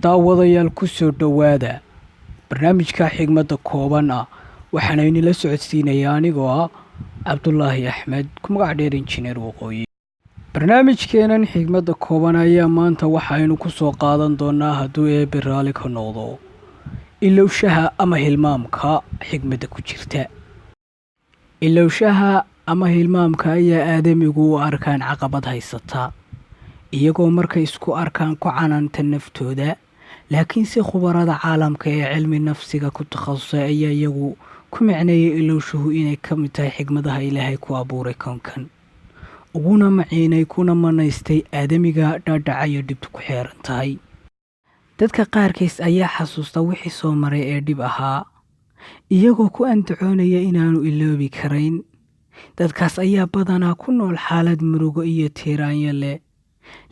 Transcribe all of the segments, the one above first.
Daawadayaal, ku soo dhowaada barnaamijka xigmadda kooban ah. Waxaana inila socodsiinaya anigoo ah Cabdulaahi Axmed, ku magac dheer Injineer Waqooyi. Barnaamijkeenan xigmadda kooban ayaa maanta waxaynu ku soo qaadan doonaa, hadduu Eebbe raalli ka noqdo, ilowshaha ama hilmaamka xigmadda ku jirta. Ilowshaha ama hilmaamka ayaa aadamigu u arkaan caqabad haysata, iyagoo markay isku arkaan ku canaanta naftooda. Laakiinse khubarada caalamka ee cilmi nafsiga ku takhasusay ayaa iyagu ku micneeyay ilowshuhu inay ka mid tahay xigmadaha Ilaahay ku abuuray koonkan, uguna maciinay kuna manaystay aadamiga dhaadhacayo dhibtu ku xeeran tahay. Dadka qaarkiis ayaa xasuusta wixii soo maray ee dhib ahaa, iyagoo ku andacoonaya inaanu iloobi karayn. Dadkaas ayaa badanaa ku nool xaalad murugo iyo tiiraanyo leh.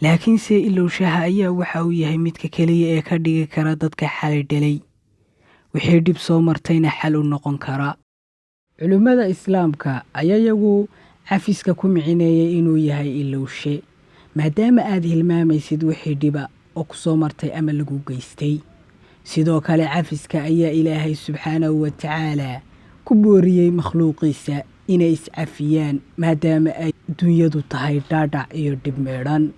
Laakiinse ilowshaha ayaa waxa uu yahay midka keliya ee ka dhigi kara dadka xalay dhalay wixii dhib soo martayna xal u noqon kara. Culimmada Islaamka ayaa iyagu cafiska ku micineeyay inuu yahay ilowshe, maadaama aad hilmaamaysid wixii dhiba oo ku soo martay ama lagu geystay. Sidoo kale cafiska ayaa Ilaahay subxaanahu wa tacaala ku booriyey makhluuqiisa inay iscafiyaan, maadaama ay dunyadu tahay dhaadhac iyo dhib meedhan.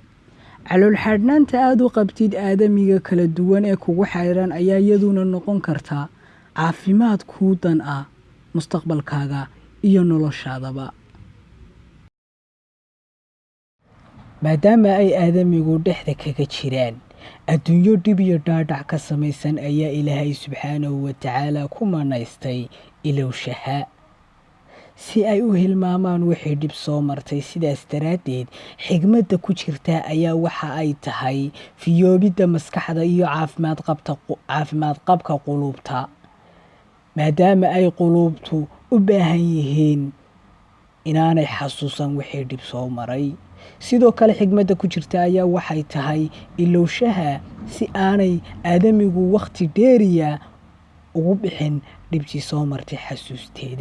Calool xaadhnaanta aad u qabtid aadamiga kala duwan ee kugu xeeran ayaa iyaduna noqon karta caafimaad kuu dan ah mustaqbalkaaga iyo noloshaadaba. Maadaama ay aadamigu dhexda kaga jiraan adduunyo dhib iyo dhaadhac ka samaysan, ayaa Ilaahay subxaanahu wa tacaala ku manaystay ilowshaha si ay u hilmaamaan wixii dhib soo martay. Sidaas daraaddeed xigmadda ku jirta ayaa waxa ay tahay fiyoobidda maskaxda iyo caafimaad qabka quluubta, maadaama ay quluubtu u baahan yihiin inaanay xasuusan wixii dhib soo maray. Sidoo kale xigmadda ku jirta ayaa waxay tahay ilowshaha si aanay aadamigu wakhti dheeriya ugu bixin dhibtii soo martay xasuusteeda.